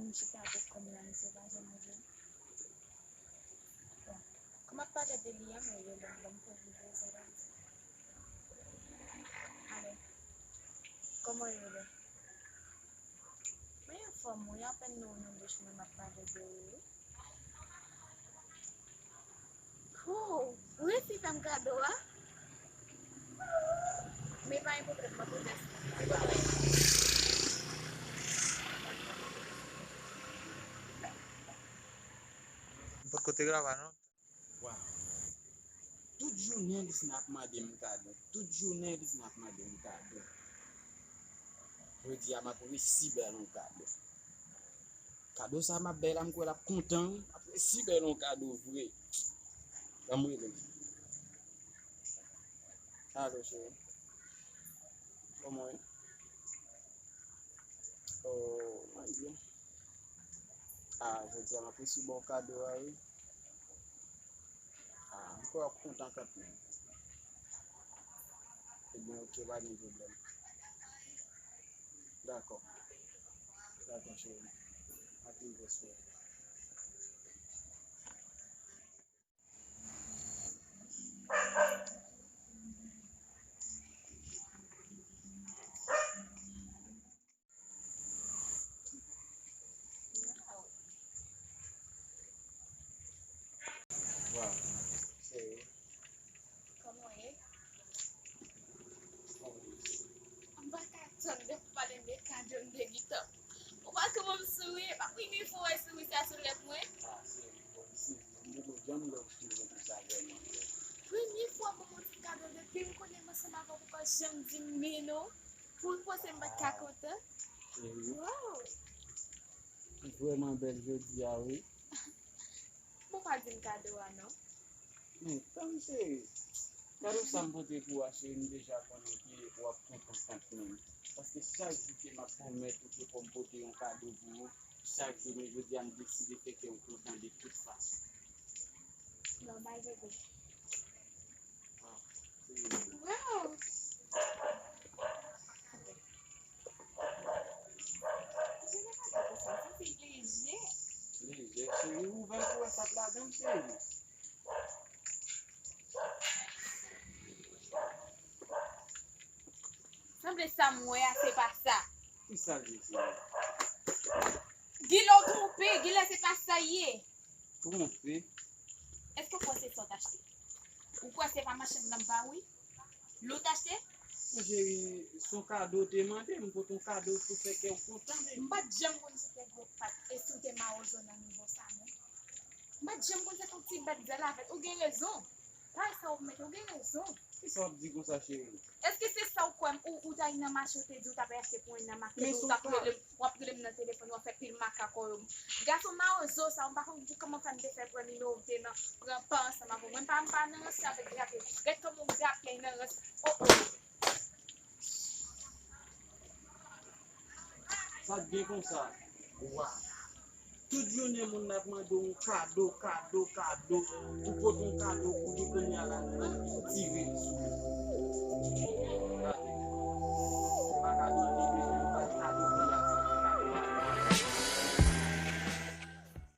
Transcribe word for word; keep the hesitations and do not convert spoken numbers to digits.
M chita avèk kòm la, misye pa janm rele m. Bon, kòm ap pale de li a, mwen rele m, ban m pran li prezan la. Alo. Kòman yo ye? Mwen anfòm wi, apèn nou, nou bouch mwen m ap pale de ou wi. Hoo, ou resi fè m kado a? Men pa gen pwoblèm, m ap pote sa. M potko te grava non. Waw. Tout jounen Lisna ap mande m kado. Tout jounen Lisna ap mande m kado. Jodi a m ap resi ba l yon kado. Kado sa m ap ba l la, m kwè l ap kontan wi. M ap resi ba l yon kado vre. Ban m rele l. Alo, cheri. Kòman w ye? Oh, mwen byen. Ah, jodi a m ap resi ba w kado a wi. Ah, m kwè w ap kontan kanmenm. Ebyen, oke, pa gen pwoblèm. Dakò. Dakò, cheri. Happy birthday. Waw, cheri. Kòman w ye? M pa ka tann lè w pale m de kado m de gitan. Ou pa kòman m souri, e pa premye fwa w wè souri sa sou lèv mwen. Ah, cheri, bon, cheri, m poko janm wè w souri konsa vrèman, vrèman. Premye fwa w ban m yon ti kado, depi m konnen m ansanm avè w, ou poko janm di m men non. Pou m panse m pa t ka kontan. Cheri. Waw! Ou vrèman bèl jodi a, wi. Bon, pa di m kado a non. Men, tann cheri. Kado sa m pote pou ou a, cheri, m deja konnen ke w ap kontan kanmenm. Paske chak jou ke m ap pwomèt ou ke fò m pote yon kado pou ou, chak jou, men jodi a m deside fè kè w kontan de tout fason. Nòmal, bebe. Waw! Jene pa ta konsa, sa se lejè. Lejè, cheri, ouvè l pou wè sa k ladan l, cheri. Sanble sa m wè a, se pa sa. Kisa l ye, cheri? Gilè w twonpe, gilè se pa sa l ye. Twonpe? Èske w kwè se sa w t achte? Ou kwè se pa machann nan ba wi? Lou t achte? Mon cheri, se yon kado w te mande, m pote yon kado pou fè kè w kontan, baby. M pa t janm konn se te gwo pat, e si w te mawozo nan nivo sa, non. M pa t janm konn se t yon ti bèt zèl avèk. Ou gen rezon. Pa sa w mete, ou gen rezon. Kisa w ap di konsa, cheri? Èske se sa w kwè m, ou, ou t al nan mache, ou te di w t ap achte pou mwen nan makèt, ou t ap rele m, w ap rele m nan telefòn, w ap fè pil makak, o. Gason mawozo sa, m pa konn pou kòman fè m te fè pran nimewo w te nan, pran pa ansanm avè w. Mwen pa, m pa nan ranse avèk grapye. Gad kòman w grapye nan ranse. O, o. Sa k gen konsa? Wa. Tout jounen moun nan ap mande w yon kado, kado, kado. Ou pote yon kado pou li, kounye a la, li tire l sou ou. Gade. Se pa kado l te